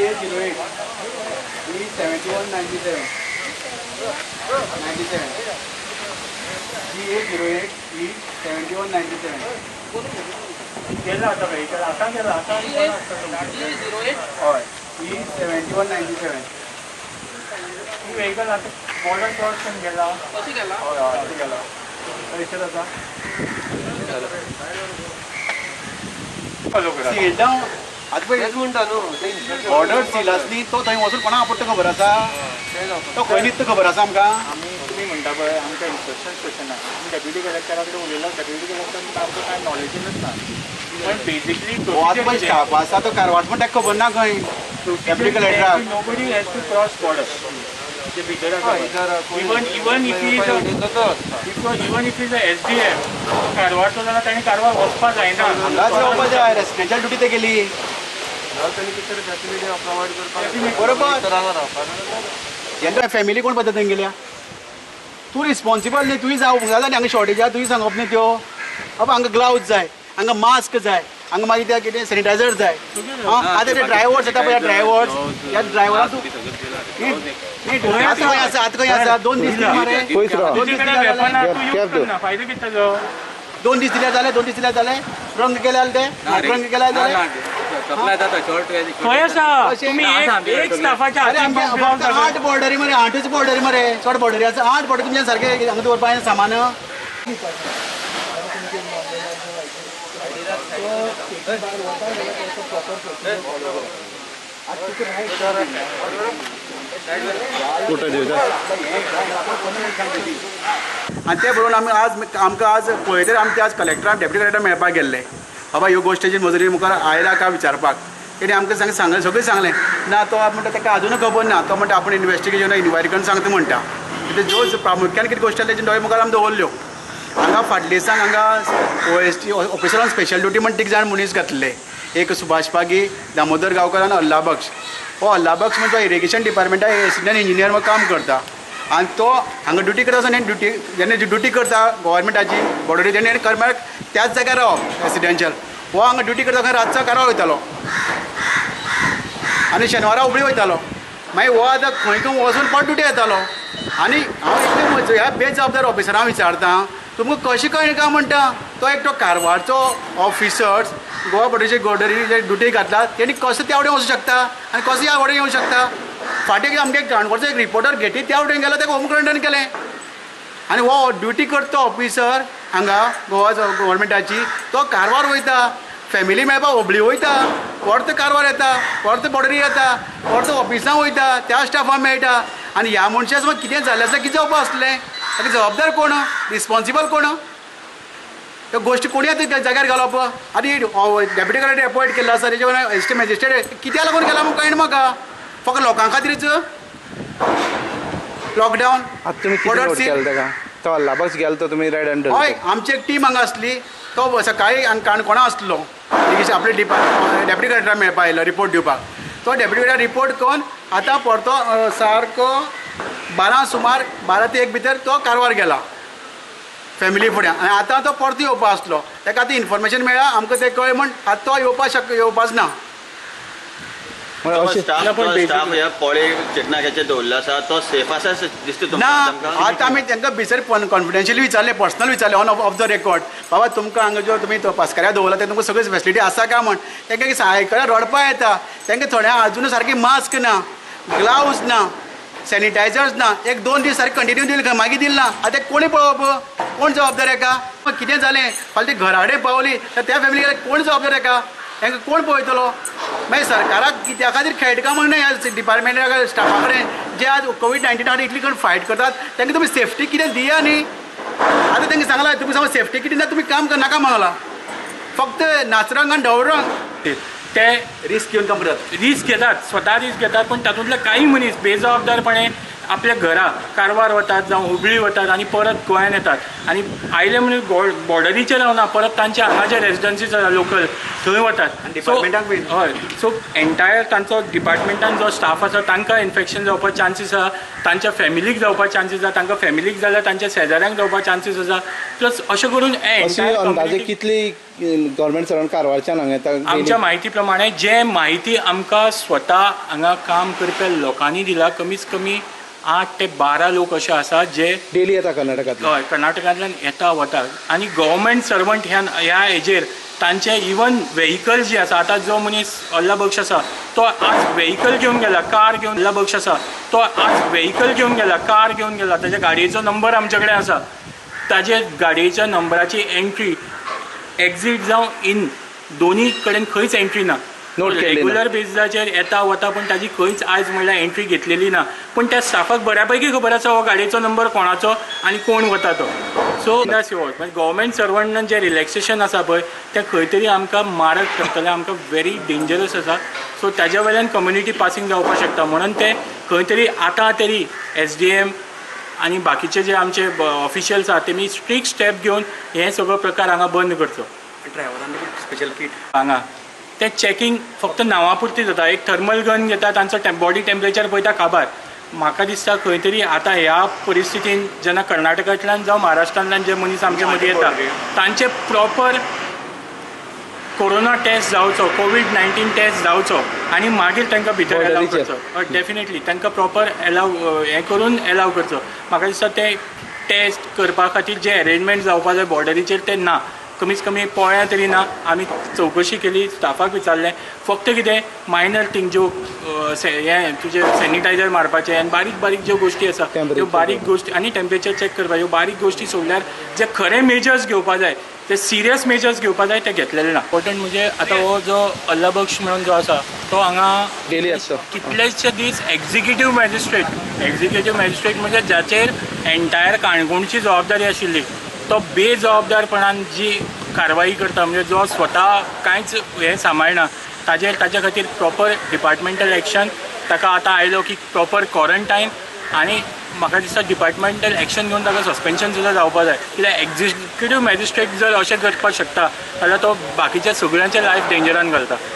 GA 08 E 7197 97 GA 08 E 7197. गेला आतां vehicle आतां गेला आतां. 08. हय, E 7197. तूं व्हेकल आतां बॉर्डर क्रॉस करून गेला. कशें गेला? हय हय, आतां गेला. कशें जाता? फॉलो करा. सील डावन आतां पळय. तेच म्हणटा न्हू. बॉर्डर सील आसली तो थंय वचून कोणाक आपडटा खबर आसा? तो खंय न्हिदता खबर आसा आमकां? आमी तुमी म्हणटा पळय, आमकां इन्स्ट्रक्शन कशें ना. आमी डेप्युटी कलेक्टरा कडेन उलयलो. डेप्युटी कलेक्टर म्हणटा, आमकां कांय नॉलेजीनच ना. पण बेजिकली हो आतां पळय स्टाफ आसा तो कारवार, पण ताका खबर ना खंय डेप्युटी कलेक्टराक. Nobody has to cross border जे भितर आसा. Even if is even if is SDM कारवारचो जाल्यार ताणें कारवार वचपा जायना. हांगाच रावपा जाय. रेसिडेन्शियल ड्युटी ते केली. तांणी कितें तरी फॅसिलिटी प्रोवायड करपाक. बरोबर. तर हांगा रावपाक. जेन्ना फॅमिली कोण पळयता तेंगेल्या? तूं रिस्पॉन्सिबल न्ही. तुवें जावंक जाय हांगा शॉर्टेज आहा, तुवें सांगप न्ही त्यो. बाबा, हांगा ग्लावज जाय, हांगा मास्क जाय, हांगा मागीर ते कितें सॅनिटायझर जाय. आं, आतां ते ड्रायव्हर्स येता पळय, ड्रायव्हर्स, ह्या ड्रायव्हराक तूं आतां खंय आसा? आतां खंय आसा? 2 दीस दिले मरे. 2 दीस तुजे कडेन दिल्यार वेपन जालें. आहा, तूं यूज करना, फायदो कितें ताजो? 2 दीस दिल्यार जाले. 2 दीस दिल्यार जाले. रंग केल्यार ते रंग केल्यार जाले. सप्लाय जाता शॉर्ट. खंय आसा? कशें? तुमी एक एक स्टाफाच्या अरे, हातीन आमचे ग्लावज फक्त आठ बॉर्डरी मरे, आठूच बॉर्डरी मरे. चड बॉर्डरी आसा? आठ बॉर्डरी तुमच्या सारखे हांगा दवरपा सामान. आनी ते बरोवन आमी आज आमकां आज पळयतरी आमी ते आज कलेक्टराक, डेप्युटी कलेक्टर मेळपाक गेल्ले. बाबा, ह्यो गोश्टीची मजुरी मुखार आयला काय विचारपाक. तेणी आमकां सांग सांगलें, सगळें सांगलें. ना, तो म्हणटा ताका अजूनय खबर ना. तो म्हणटा आपूण इन्वेस्टिगेशन इन्क्वायरी करून सांगता म्हणटा. कितें ज्यो प्रामुख्यान कितें गोश्टी आसा तेजे दोळे मुखार आमी दवरल्यो. हांगा फाटले दिसान हांगा OST, officer on special duty म्हण तीग जाण मनीस घातले. एक सुभाष पागी, दामोदर गांवकर आनी अल्लाबक्ष. हो अल्लाबक्ष म्हणजे तो इरिगेशन डिपार्टमेंटा एसिस्टंट इंजिनियर म्हूण काम करता आनी तो हांगा ड्युटी करता आसतना ड्युटी जेन्ना ड्युटी करता गव्हर्मेंटाची बॉर्डरी, तेन्ना करमाक त्याच जाग्यार रावप रेसिडेन्शियल. हो हांगा ड्युटी करता खंय रातचो कारवार वयतालो आनी शेनवारा हुबळी वयतालो. मागीर हो आतां खंय खंय वचून परत ड्युटी येतालो. आनी हांव इतलें ह्या बेजबाबदार ऑफिसरांक विचारता, तुमकां कशें कळ्ळें काय म्हणटा, तो एकटो कारवारचो ऑफिसर्स गोवा बॉर्डरीचे बॉर्डरी जे ड्युटी घातला, तेणी कसो त्या वटेन वचूं शकता आनी कसो ह्या वटेन येवं शकता? फाटीं आमगे काणकोणचो एक रिपोर्टर घेटी त्या वटेन गेलो, ताका होम क्वॉरंटायन केलें. आनी हो ड्युटी करता तो ऑफिसर हांगा गोवा गव्हर्मेंटाची, तो कारवार वयता, फॅमिली मेळपाक हुबळी वयता, परतो कारवार येता, परतो बॉर्डरी येता, परतो ऑफिसां वयता, त्या स्टाफाक मेळटा. आनी ह्या मनशाक समज कितें जालें आसल्यार कितें जावपा आसलें? ताका जबाबदार कोण? रिस्पॉन्सिबल कोण? त्यो गोश्टी कोणी आतां जाग्यार घालप? आनी डेप्युटी कलेक्टर अपॉयंट केल्लो आसा, तेजे वयल्यान एसिस्टंट मॅजिस्ट्रेट कित्याक लागून केला म्हूण कळना म्हाका. फक्त लोकां खातीरच लॉकडावन. आतां तुमी कितें नोट केलें ताका? तो अल्लाबक्ष गेलो तो तुमी रायट हँड. हय, आमची एक टीम हांगा आसली. तो सकाळी हांगा काणकोणा आसलो. आपले डेप्युटी कलेक्टराक मेळपा आयलो रिपोर्ट दिवपाक. तो डेप्युटी कलेक्टर रिपोर्ट करून आतां परतो सारको 12 सुमार, 12 ते 1 भितर तो कारवार गेला फॅमिली फुड्यान. आनी आतां तो परतो येवपा आसलो. ताका आतां इन्फॉर्मेशन मेळ्ळा आमकां, तें कळ्ळें म्हण आतां तो येवपा शक येवपाच ना. अशें स्टाफ, स्टाफ ह्या पोळे चेकनाक्याचेर दवरलो आसा, तो सेफ आसा अशें दिसता ना. तुमकां? आतां आमी तांकां भितर कॉन्फिडेन्शियली विचारलें, पर्सनल विचारलें, ऑन ऑफ the record, बाबा, तुमकां हांगा ज्यो तुमी पास्कऱ्या दवरला ते तुमकां सगळी फेसिलिटी आसा काय म्हण. तांकां आयकल्यार रडपा येता. तांकां थोड्या अजून सारकी मास्क ना, ग्लावज ना, सॅनिटायझर्स ना. एक 2 दीस सारकें कंटिन्यू दिलें खंय, मागीर दिलें ना. आतां कोणी पळोवप? कोण जबाबदार हेका? कितें जालें फाल्यां, ती घरा कडेन पावली तर त्या फॅमिलीक कोण जबाबदार हेका? हेंका कोण पळयतलो मागीर? सरकाराक कित्या खातीर खेळटा म्हण न्हय. ह्या डिपार्टमेंटा स्टाफा कडेन जे आज कोवीड 19 आनी इतली कडेन फायट करतात, तांकां तुमी सेफ्टी कितें दिया न्ही. आतां तांकां सांगलां, तुमी समज सेफ्टी कितें ना, तुमी काम करनाका म्हणलां. फक्त नाचरंग आनी ढवरंग. ते रिस्क घेवन काम करतात. रिस्क घेतात, स्वता रिस्क घेतात, पण तातूंतले काही मनीस बेजबाबदारपणे आपल्या घरा कारवार वतात जावं हुबळी वतात आनी परत गोंयान येतात आनी आयले म्हणून बॉर्डरीचेर रावना, परत तांचे हांगा जे रेजिडन्सीज आसा लोकल थंय वतात. डिपार्टमेंटाक बीन. हय, सो एंटायर तांचो डिपार्टमेंटान जो स्टाफ आसा तांकां इन्फेक्शन जावपा चान्सीस आसा, तांच्या फॅमिलीक जावपा चान्सीस आसा, तांकां फॅमिलीक जाल्यार तांच्या शेजाऱ्यांक जावपा चान्सीस आसा. प्लस अशें करून हे अशी entire अंदाजे community- कितली गव्हर्मेंट सर्वंट कारवारच्यान हांगा येता आमच्या म्हायती प्रमाणे, जे म्हायती आमकां स्वता हांगा काम करपी लोकांनी दिला, कमीत कमी 8 ते 12 लोक अशे आसात जे डेली येता कर्नाटकांतल्यान. हय, कर्नाटकांतल्यान येता वता. आनी गव्हर्मेंट सर्वंट ह्या ह्या हेजेर तांचे इवन वेहिकल जी आसा, आतां जो मनीस अल्ला बख्श आसा तो आज वेहिकल घेवन गेला, कार घेवन, अल्ला बख्श आसा तो आज वेहिकल घेवन गेला, कार घेवन गेला, ताच्या गाडयेचो नंबर आमचे कडेन आसा. ताजे गाडयेच्या नंबराची एंट्री एक्झीट जावं इन दोनी कडेन खंयच एंट्री ना. नोट केल्ली ना. रेगुलर बेजिसाचेर येता वता, पूण ताजी खंयच आयज म्हणल्यार एंट्री घेतलेली ना. पूण त्या स्टाफाक बऱ्या पैकी खबर आसा हो गाडयेचो नंबर कोणाचो आनी कोण वता तो. सो that's what म्हणजे गव्हर्मेंट सर्वंटान जें रिलॅक्सेशन आसा पळय तें खंय तरी आमकां मारक ठरतलें, आमकां व्हेरी डेंजरस आसा. सो ताज्या वयल्यान कम्युनिटी पासींग जावपाक शकता, म्हणून ते खंय तरी आतां तरी एसडीएम आनी बाकीचे जे आमचे ऑफिशियल्स आसा तेमी स्ट्रिक्ट स्टेप घेवन हे सगळो प्रकार हांगा बंद करचो. ड्रायव्हरांनी स्पेशल किट हांगा तें चॅकिंग फक्त नांवा पुरती जाता. एक थर्मल गन घेता, तांचो बॉडी टेम्परेचर पळयता, काबार. म्हाका दिसता खंय तरी आतां ह्या परिस्थितीन जेन्ना कर्नाटकांतल्यान जावं महाराष्ट्रांतल्यान जे मनीस आमचे मदीं येता तांचे प्रॉपर कोरोना टेस्ट जावचो, कोवीड-19 टेस्ट जावचो आनी मागीर तांकां भितर एलाव बॉर्डरीचेर. करचो. डेफिनेटली तांकां प्रॉपर एलाव हें करून एलाव करचो. म्हाका दिसता ते टेस्ट करपा खातीर जे अरेंजमेंट जावपा जाय बॉर्डरीचेर ते ना, कमीत कमी पोळ्यां तरी ना. आमी चवकशी केली, स्टाफाक विचारलें, फक्त कितें मायनर थिंग ज्यो हें तुजें सॅनिटायझर मारपाचें आनी बारीक बारीक ज्यो गोश्टी आसा त्यो Temperature. बारीक गोश्टी आनी टेम्परेचर चॅक करपाक, ह्यो बारीक गोश्टी सोडल्यार जे खरे मेजर्स घेवपा जाय, ते सिरियस मेजर्स घेवपा जाय, ते घेतलेले ना. इम्पॉर्टंट म्हणजे आतां हो जो अल्लाबक्ष म्हणून जो आसा तो हांगा डेली आसता. कितलेशे दीस एक्झिक्युटीव मॅजिस्ट्रेट, एक्झिक्युटीव मॅजिस्ट्रेट म्हणजे जाचेर एंटायर काणकोणची जबाबदारी आशिल्ली, तो बेजबाबदारपणान जी कारवाई करता, म्हणजे जो स्वता कांयच हें सांबाळना, ताजेर ताच्या खातीर प्रॉपर डिपार्टमेंटल एक्शन. ताका आतां आयलो की प्रॉपर क्वॉरंटायन आनी म्हाका दिसता डिपार्टमेंटल एक्शन घेवन ताका सस्पेन्शन सुद्दां जावपा जाय. कित्याक एक्झिक्युटीव मॅजिस्ट्रेट जर अशें करपाक शकता जाल्यार तो बाकीच्या सगळ्यांचे लायफ डेंजरान घालता.